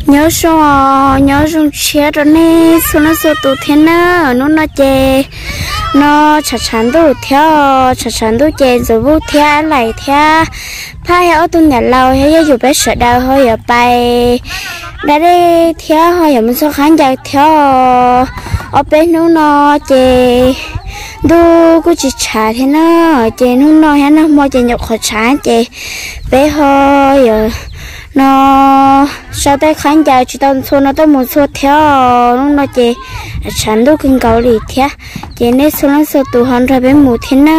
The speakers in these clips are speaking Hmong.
Nyob zoo, nyob zoo tshiab rau nej txhua leej txhua tus thiab na. Hnub no ces no tshav tshav ntuj thiab, tshav tshav ntuj ces Ntxawm Vuj thiab Ab Laim thiab Phaj thiab ob tug niam laus thiab yog yus peb sawv daws ho yuav pais da dej thiab ho yuav mus txog qab ncaws thiab. Ob peb hnub no ces ntuj kuj tsis tshav thiab na, ces hnub no thiab nag hmo ces nyuam qhuav tshav ces peb ho yuav no sau tej qab ncaws tsis tau ntxhua no tuaj mus txhua thiab. Hnub no ces tshav ntuj kawg nkaus li thiab, ces nej txhua leej txhua tus ho nrog peb mus thiab na.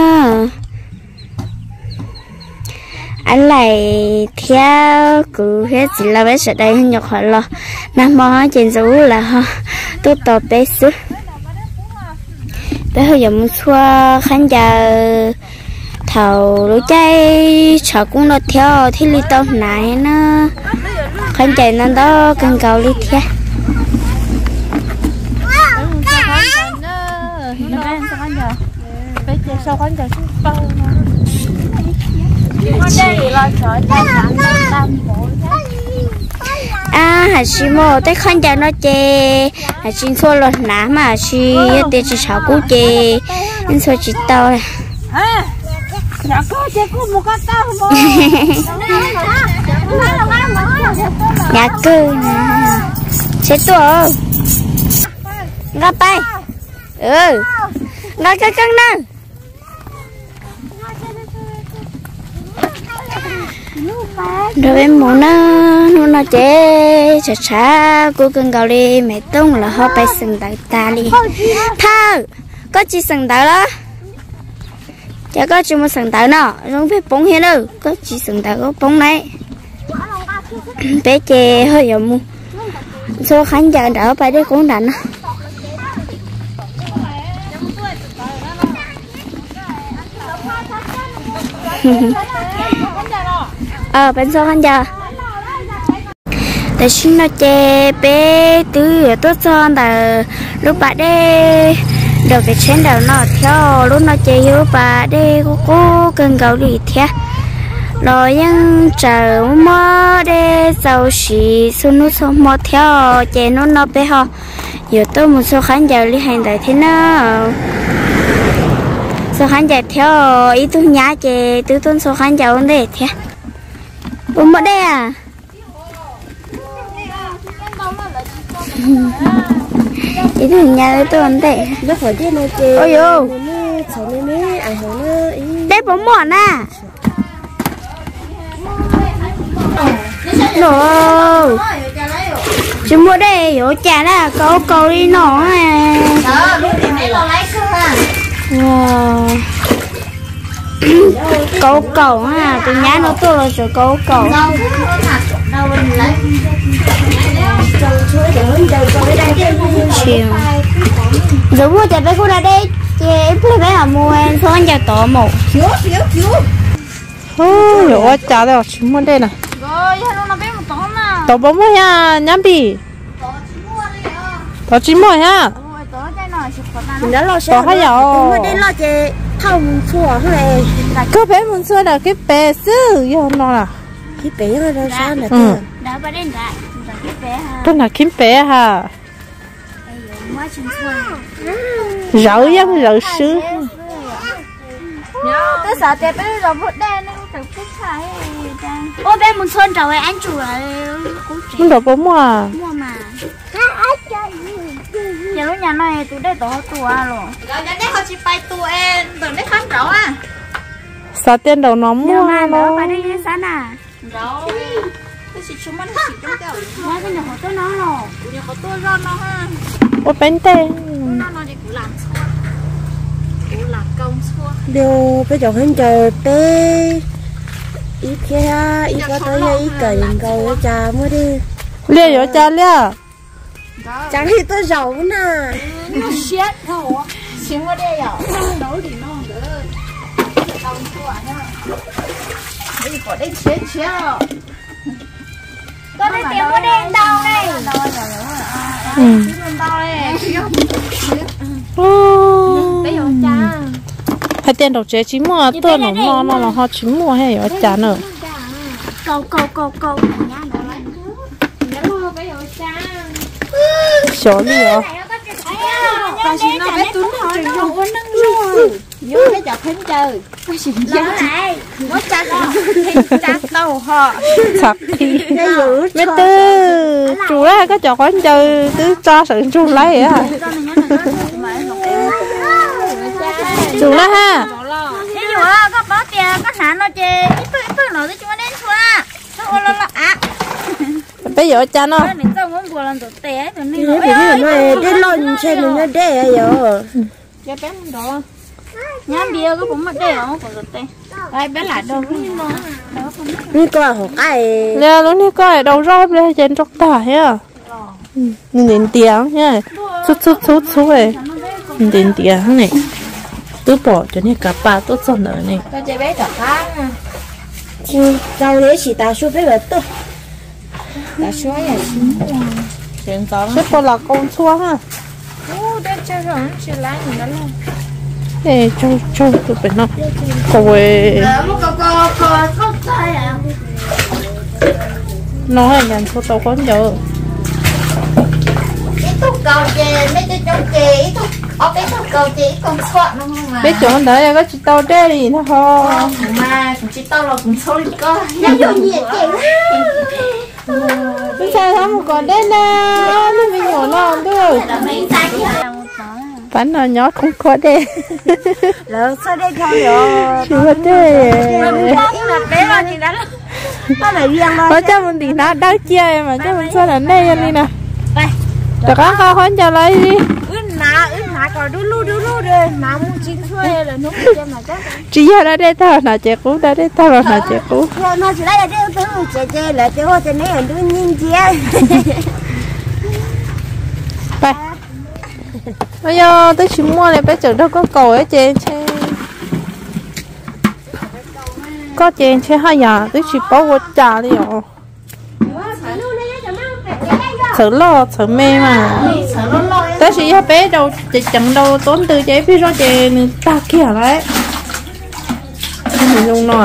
Ab Laim thiab kuv thiab txiv laus peb sawv daws nyuam qhuav los, nag hmo ces Ntxawm Vuj lawv ho tuaj tos peb xwb. Peb ho yuav mus txhua qab ncaws thaum lub caij tshav kub no thiab thiaj li tau hnav na. Qab ncaws no ntau kawg nkaus li thiab. Ab, hais tsis muaj tej qhab ncaws no ces hais tsis ntxhua los hnav mas hais tsis yog tias tsis tshav kub ces ntxhua tsis tau. Hnav kawg, seb tuaj, nqa pais, nqa kawg kawg na. Nrog peb mus na, hnub no ces tshav tshav kub kawg nkaus li, Maiv Tooj lawv ho pais xeem ntawv tas li. Phaj, koj tsis xeem ntawv los? Ces koj tsis mus xeem ntawv no, zoo pheej poob thiab na, koj tsis xeem ntawv koj poob na. Peb ces ho yuav mus txhua qab ncaws nram pais dej qub nram no. Peb txhua qab ncaws. Tam sim no ces peb twb yuav tuaj txog ntawm lub pas dej nraum kev tsheb nraum no thiab. Lub no ces yog lub pas dej qub qub kawg nkaus li thiab, los yeej tseem muaj dej txaus siv txhua hnub txhua hmo thiab. Ces hnub no peb ho yuav tuaj mus txhua qab ncaws li hais ntawd thiab na. Txhua qab ncaws thiab, ib tug nyab ces twb tuaj txhua qab ncaws ua ntej thiab. Puas muaj dej a? Ib tug nyab twb tuaj ua ntej. Ua yus, dej puas muaj na? No, tsis muaj dej yuav ua cas na, kaus kaus li no. Kaus kaus na, tus nyab no tuaj los tseem kaus kaus. Ntxawm Vuj, ces peb kuj da dej ces ib pliag peb mam mus txhua qab ncaws tod mus. Yuav ua cas tsis muaj dej na? Tod puas muaj thiab nyab Npis? Tod tsis muaj thiab. Tod haj yam. Koj peb mus txhua nram khib pem xwb yog no. Koj nram khib pem ha. Zawv yeej zawv swb. Twb xav tias peb los muaj dej ne. Ua peb mus txhua nraum ab ntsum. Mus nraum puas muaj? Ces lub nyam no tus dej tod ho tua los. Lawv cov dej ho tsis pais tua ntawm nej qab nraud a. Xav tias nraum no muaj no. Ua peb ntej. Li peb cov khaub ncaws peb ib phiab ib pob tawb yog ib kawm nkaus ua cas muaj dej. Liaj yuav cas liaj? Cas li tuaj zaum na. Hais tias nraum tsev tsis muaj, tuaj nraum no no los ho tsis muaj, yuav ua cas na. Xyov li os. Txhav qhi. Me twb tsum lawm, koj cov khaub ncaws twb tso sawv ntsug lawm. Tsum lawm ha. Peb yuav ua cas no? Dej loj ntshe nws nyob dej yog. Lub niag koj hauv qab, lub niag koj daus zoj pliag ces nrog tag thiab. Nws ntiav ntiav, txhub txhub txhub txhub, ntiav ntiav ne. Twb pom cov niag kav pas tuaj txog ntawd ne. Tsis tau li, ib sim tav su peb mam tuaj. Seb puas los qau ntxhua ha. Tsaug tsaug tus pem no. Qau no yog ntxhua tau khaub ncaws. Ib tug kaus ces nej coob coob ces ib tug, ob peb tug kaus ces ib kaus ntxhua no. Peb cov ntawd yog koj tsis tau dej li no ho. Kuv tsis tau los kuv ntxhua li koj. Ntxhais ho mus kom dej na, nej me nyuam no ntuj. Pab no nyob khoob khuab dej. Tsis muaj dej. Muab coj mus ntim hnav dawb cia mas coj mus ntxhua tom nej yog li na. Rov qab nqa khaub ncaws los li. Tsis yog da dej tag los hnav ces qub, da dej tag los hnav ces qub. Yog twb tsis muaj li peb tseem nrog koj kaus ces ntshe, koj ces ntshe haj yam twb tsis paub ua cas li os. Txhawv loj txhawv me mas, tab sis yog peb daus ceev ceev daus tuab ntws ces ib pliag zoj ces nws tag kiag lawm. Nws zoo no.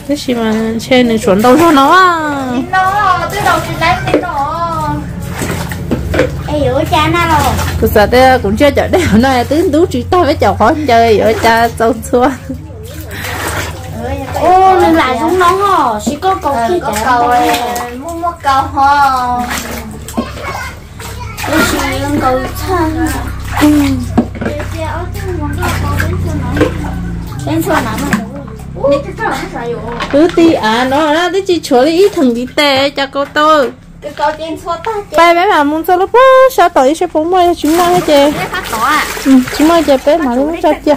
Tab sis mas ntshe nws tshuav ntau zog no. Kuv xav tias kuv ntsia cov dej no twb ntub tsis tag peb cov khaub ncaws yuav ua cas txaus ntxhua. Nws lam zoo no ho, sis koj kaus kiag cov muaj muaj kaus ho. Wb tib av no na twb tsis tshuav li ib theem ntiv tes cas kaus tau. Pab peb mam mus ntxhua lub pob sab tom ib seb puas muaj, yog tsis muaj thiab ces, tsis muaj ces peb mam li muab tso cia.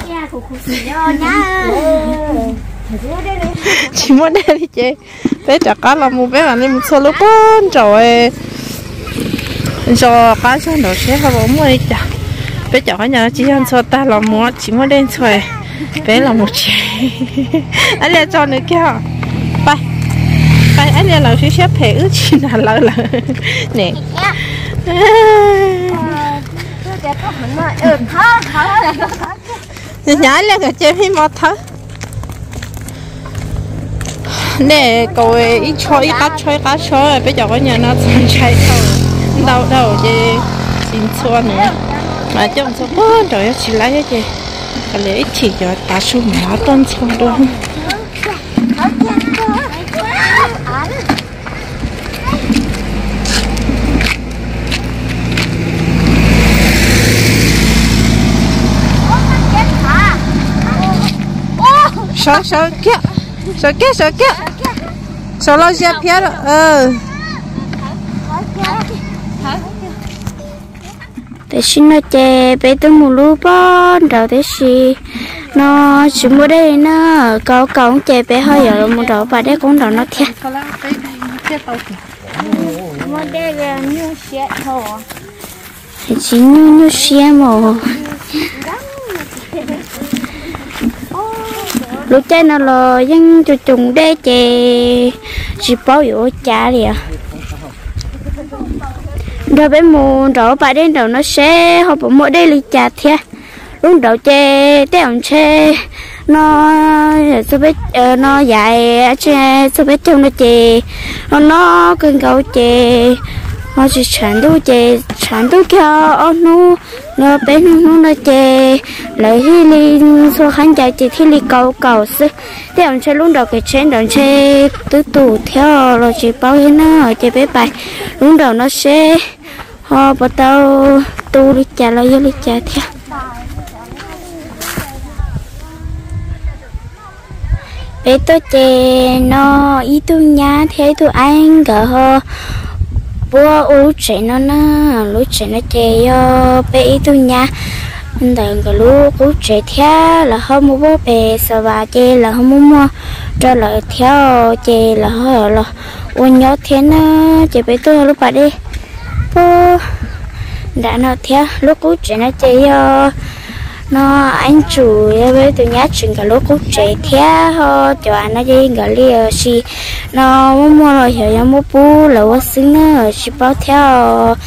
Tsis muaj dej li ces peb rov qab los mus, peb mam li mus ntxhua lub pob nraud, zos qab zog nraud seb ho puas muaj li cas. Peb cov khaub ncaws tsis yog ntxhua tag los mus tsis muaj dej ntxhua, peb los mus tsev. Ab Lias tso nws kiag. Pab, pab Ab Lias lawv siab siab phem wb tsis hnav lawv lawm ne. Hnyav Ab Lias nkawd ces pheej mos thawb. Nej kaus ib tsho ib qab tsho ib qab tsho, peb cov khaub ncaws no txaus ntshai dhau, ntau dhau ces tsis ntxhua nws, mas coj ntxhua puag nraud yog tsis laib ces, li ib chim cov tav su mam tuaj ntxhua dua. Sawv, sawv kiag, sawv kiag, sawv kiag, sawv los zia phiab. Tam sim no ces peb twb mus lub pob nraud tiam sis no tsis muaj dej li na, kaus kaus ces peb ho yuav los mus nraud pas dej qub nraud no thiab. Tsis nyuaj nyuaj siab mus. Lub caij no los yeej coo coo dej ces tsis paub yuav ua cas li os. Yog peb mus nraum pas dej nraum no seb ho puas muaj dej li cas thiab. Lub nraud ces tej zaum ntshe no, no yav txhua peb caug no ces no no kawg nkaus ces ho tsis tshav ntuj ces tshav ntuj kiag ob hnub, no peb hnub hnub no ces lawv thiaj li ntxhua khaub ncaws ces thiaj li kaus kaum xwb. Tej zaum ntshe lub nraum kev tsheb nraud ntshe twb tu thiab los tsis paub thiab na, ces peb pais lub nraum no seb ho puas tau tu li cas los yog li cas thiab. Peb tuaj ces no ib tug nyab thiab ib tug aib nkawd ho puab ua lub tsev no na. Lub tsev no ces yog peb ib tug nyab ntawm nkawd lub qub tsev thiab lawv ho muab puag pem xav vas ces lawv ho muab muag rau lawv thiab ces lawv ho los ua nyob thiab na. Ces peb tuaj lub pas dej puag nram no thiab. Lub qub tsev no ces yog no aib tsum yog peb tus nyab tsum nkawd lub qub tsev thiab ho cov av no ces nkawd li sis no muab muag los yog yog muab pub lawv ua xwb na, tsis paub thiab.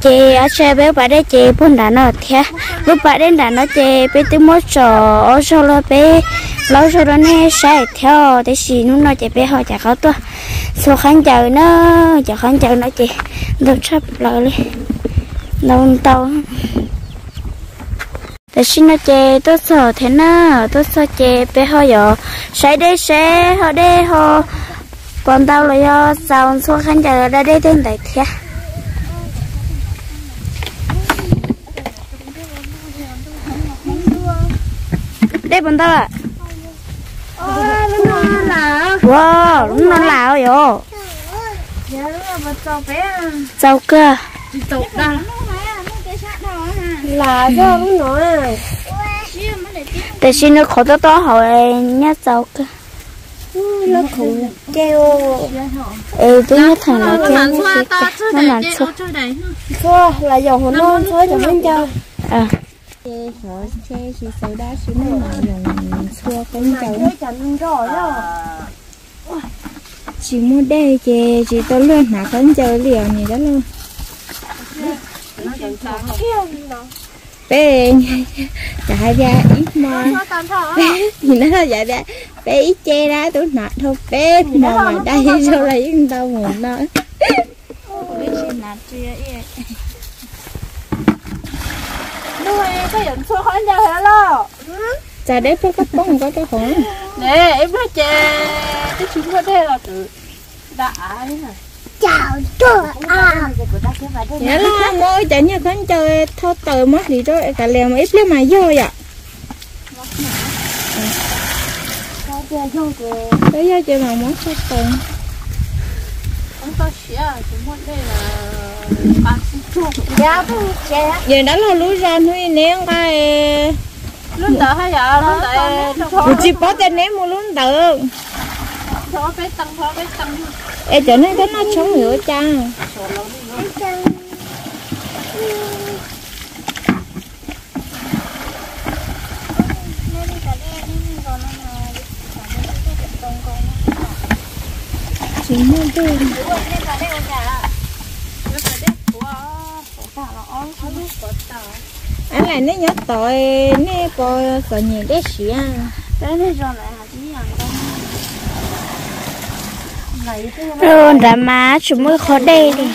Ces ab tsi peb lub pas dej ces puag nram no thiab. Lub pas dej nram no ces peb twb muab tsom ob zaug los peb plaub zaug rau nej saib thiab, tiam sis hnub no ces peb ho cov qhov tuaj ntxhua khaub ncaws na. Cov khaub ncaws no ces ntau tshaj plaws li, ntau ntau. Tam sim no ces tuaj txog thiab na, tuaj txog ces peb ho yuav saib dej seb ho dej ho puas ntau los yog txaus ntxhua khaub ncaws da dej tej ntawd thiab. Dej puas ntau? Ua, lub no lam yom. Txaus kawg. Tam sim no qhov tob tob hauv nyob txaus kawg. Es twb nyob theem no thiab, nyob ntxhua, ntxhua los yog hauv no ntxhua cov khaub ncaws. Ces xyov ntshe tsis xaus dab tsi ne mas yog ntxhua khaub ncaws. Tsis muaj dej ces tsis tau luag hnav khaub ncaws li os niam dab laug. Peb, yog hais tias ib hmo, nim no yog tias peb ib ce na twb hnav dhau peb hmo mas dab ib zaug los yeej ntau mus no. Txav deb peb koj poob koj rau hauv. Yog los muab cov niag khaub ncaws thau taws muab hliv rau kav liam mas ib pliag mas yog yom. Yog ces mam muab thau taws. Yog dab laug lub zos hnub neb nqa lub ntawd, kuv tsis paub tias neb mus lub ntawd. Es cov neeg tuaj noj tshoob yuav ua cas? Tsis muaj dej. Ab, lam nej nyob tod, nej puas txom nyem dej siab? Nrad mas tsis muaj qhov dej li.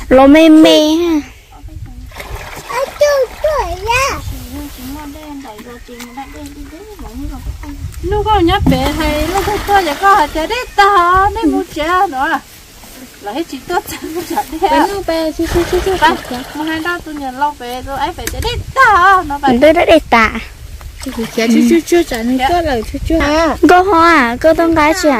Los me me. Hnub koj nyob pem hais luag tuaj tuaj ces koj hais tias dej tag nej mus tsev no. Los tsis tuaj txog mus tsev. Mus hais rau tus niam laus pem tus aib pem tias dej tag no. Ntuj dej tas. Nkauj ho, koj tuaj nqa tsi?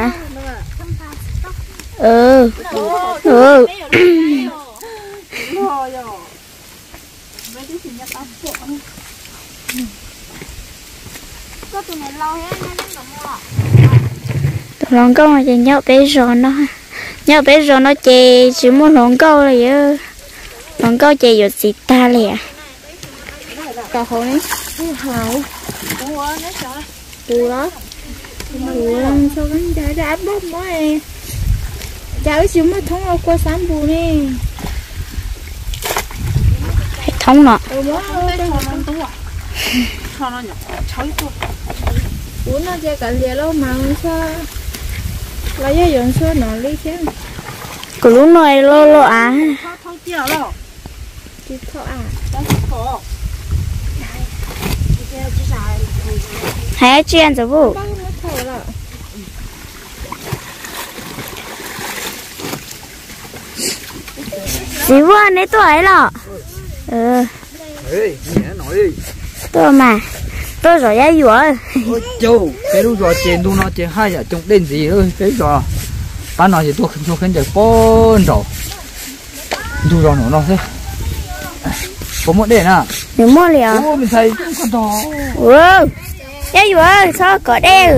Tus hluas nkauj no ces nyob peb zos no, nyob peb zos no ces tsis muaj hluas nkauj li. Hluas nkauj ces yuav txiv tag li. Kau hauv ne. Kuv los, kuv los ntsho khaub ncaws rau ab nplooj mov. Cas wb tsis muaj thoob ua kua xav npus ne. Thoob no. Kuv no ces kav liam lauj mas ntsho los yog yuav ntsho no li thiab. Kuv lub no loj loj av. Hais tsis ntxuav puj. Txiv Vuaj neb tuaj los? Tuaj mas, tuaj zov Yaj Yuam. Peb lub zos ces ntu no ces haj yam coob dej ntxiv. Peb zos pab no ces tuaj ntsho khaub ncaws pog nraud. Ntug zos no no xwb. Puas muaj dej na? Nws muaj li os. Yaj Yuam, txhob kov dej.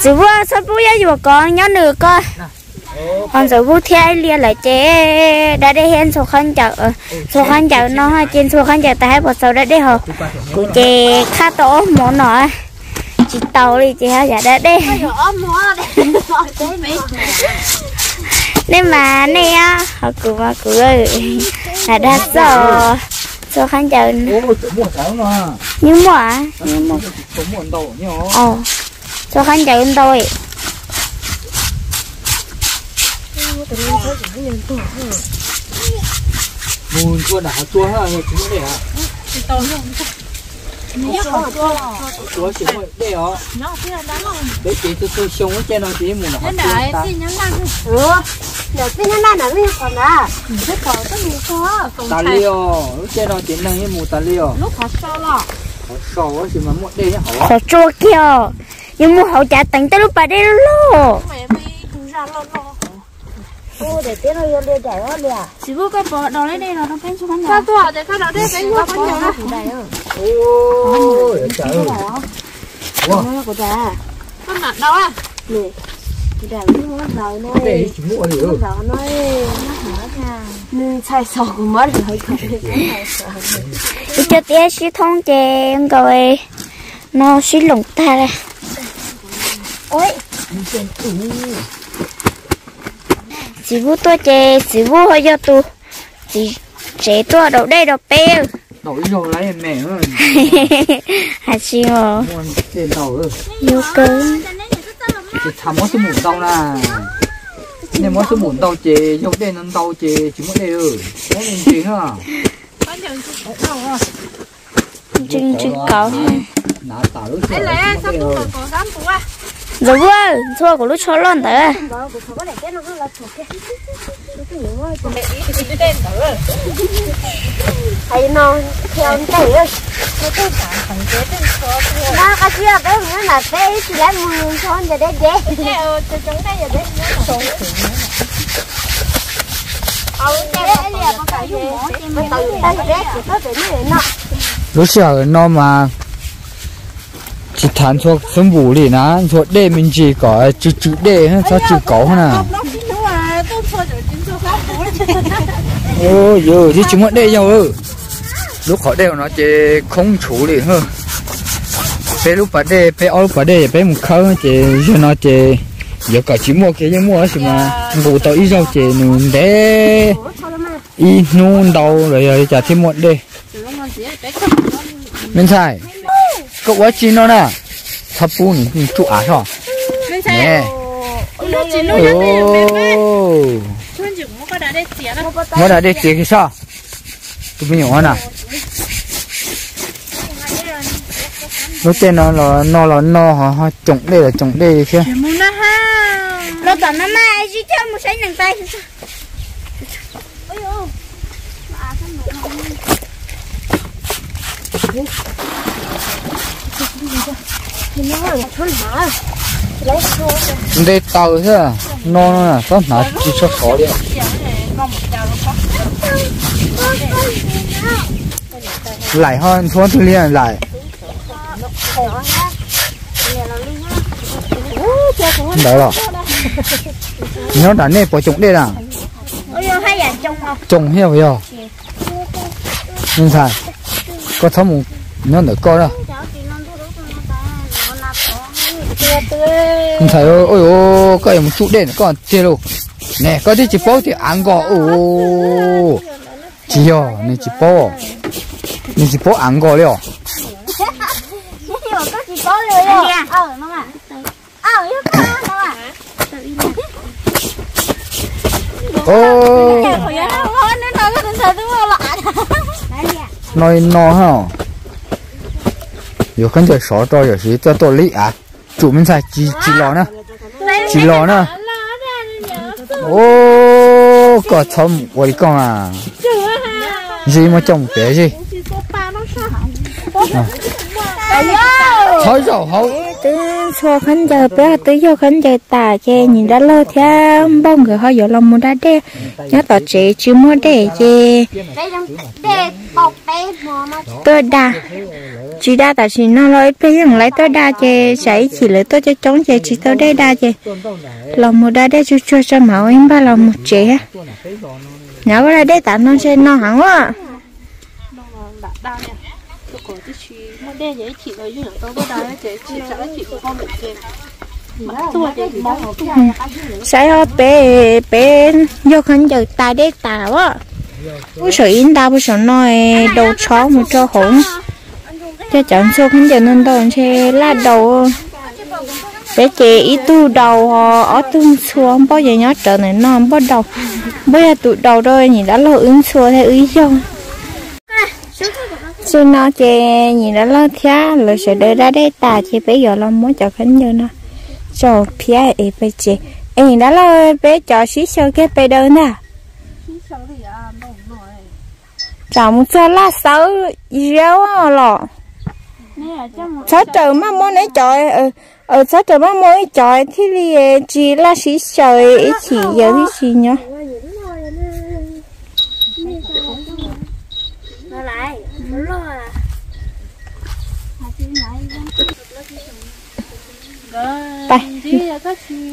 Txiv Vuaj txhob pub Yaj Yuam kov nyob nws ko. Ho Ntxawm Vuj thiab Ib Liaj lawm ces da dej thiab ntxhua khaub ncaws, ntxhua khaub ncaws no ces ntxhua khaub ncaws tas hais puas txaus da dej ho. Kuv ces khaj tau ob hmo no tsis tau li ces ho yam da dej. Nej mas nej ho kuv mas kuv lam dag xwb. Ntxhua khaub ncaws yeej muaj, yeej muaj. Ntxhua khaub ncaws ntau. Dej os. Peb ces txhua txhua xyoo lub caij no ces mus nram qhov tsua tas. Nram txij nyob naj nram lub qhov na. Tas li os, lub caij no ces neeg yeej mus tas li os. Qhov sau tab sis mas muaj dej nyob hauv. Qhov tsua kiag os. Yus mus hauv cav teev tej lub pas dej loj loj. Txiv Vuj, koj pom dej los rau peb ntxhua khaub ncaws. Nws txhais xov kuv muab lawm. Ib co tiab sib thoob ces nkaus no sib loom tag li. Txiv Vuj tuaj ces Txiv Vuj ho yog tus txiv tsev tuaj daus dej rau peb. Hais tsis os. Yog kawg. Tsis txhais muab xub mus ntau na. Nej muab xub mus ntau ces yog dej no ntau ces tsis muaj dej. Muab me ntsis na. Ntsws ntsws kauv. Ntxawm Vuj, ntxhua kuv lub tsho loj ntawd. Lub sij hawm no mas tsis tas ntxhua xub npum li na, ntxhua dej me ntsis kom tsw tsw dej, txhob tsw kauv na. Yog tsis muaj dej yog. Lub qhov dej no ces khoob tshuv li. Peb lub pas dej, peb ob lub pas dej peb mus khawb ces yog no ces yuav kom tsis muaj kiag yeej muaj tab sis mas nqus tau ib zaug ces nws ntev ib hnub ntau los yog li cas thiaj muaj dej. Me ntxhais, koj ua tsi no na? Txhob pub nws tsuj av soj. Muab da dej txiav kiag soj. Tus me nyuam na, lub caij no los no los no ho coom dej los coom dej li thiab. Los tom no mas tsis coj mus saib neeg pais. Ntej taws xwb, no no txhob hnav tsis tshua khov li. Laim ho ntxhua twg li laim. Ntawd los. Nyob nram nej puas coom dej na? Coom thiab puas yog? Me ntxhais, koj txhob mus nyob ntawm koj na. Me ntxhais, koj yuav mus tsuj dej ntawm koj tiag lauj. Ne koj twb tsis paub tias av nkos ua. Tsis yog, nws tsis paub, nws tsis paub av nkos li os. No li no ha. Yuav khaub ncaws sov rau yawm siv tuaj tuaj li av. Tsum me ntxhais, tsis los na, tsis los na. Koj txhob ua li koj a. Zij muab coj mus pem zij. Txhob zaum hauv. Twb ntxhua khaub ncaws, peb twb yog khaub ncaws tas ces niam dab laug thiab npauj nkawd ho yuav los mus da dej. Nyob tom tsev tsis muaj dej ces tuaj da. Tsis da tam sim no los ib pliag yeej lawv tuaj da ces tsam ib chim lawv tuaj coob coob ces tsis tau dej da ces los mus da dej tsuag tsuag tso mam ua ib npaj los mus tsev. Nyob ua da dej tas no ntshe no heev ua. Saib ho peb, peb yog khaub ncaws tas dej tas a. Ub, saum ib nta puag saum no, daus tshob mus rau hauv. Cov cov ntxhua khaub ncaws ntau ntau ntshe laj daus. Peb ces ib tug daus, ob tug ntxhua, npauj ces nyob rawv ntawm no npauj daus. Npauj yog tus daus rau niam dab laug wb ntxhua thiab wb yog. Txij no ces niam dab laug thiab lawv sawv daws da dej tas ces peb yuav los muab cov khaub ncaws no tso phiab es peb tsev. Es niam dab laug, peb cov sib xyaw kiag pes daws ntag. Tsam mus txog laj xawb ziab los. Txhob raws maj muab neb cov, txhob raws maj muab ib cov thiaj li tsis laj sib xyaw ib chim yawg thiaj tsis nyob.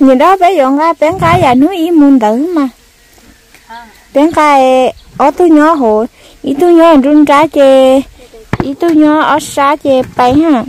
Niam dab, peb yuav nqa, peb nqa yam hnub ib mus ntawd mas. Peb nqa ob tug nyob hauv, ib tug nyob nruab nrab ces ib tug nyob ob sab ces pais ha.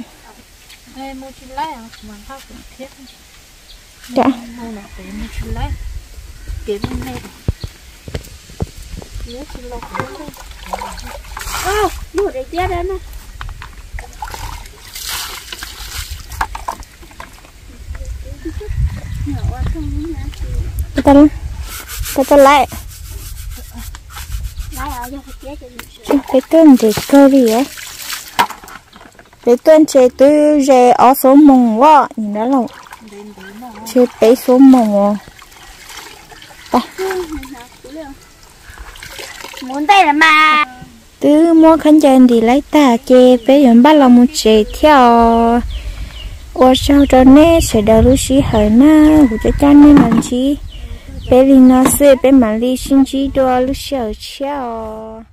Peb tuaj ntev kawg li. Peb tuaj ntshe twb ze ob xuab moos os, ntshe peb xuab moos os. Twb muab khaub ncaws ntim laib tag ces peb yuav npaj los mus tsev thiab os. Ua tsaug rau nej sawv daws lub sij hawm na, kuv coj coj nej los ntsib peb li no xwb, peb mam li sib ntsib dua lub sij hawm tshiab os.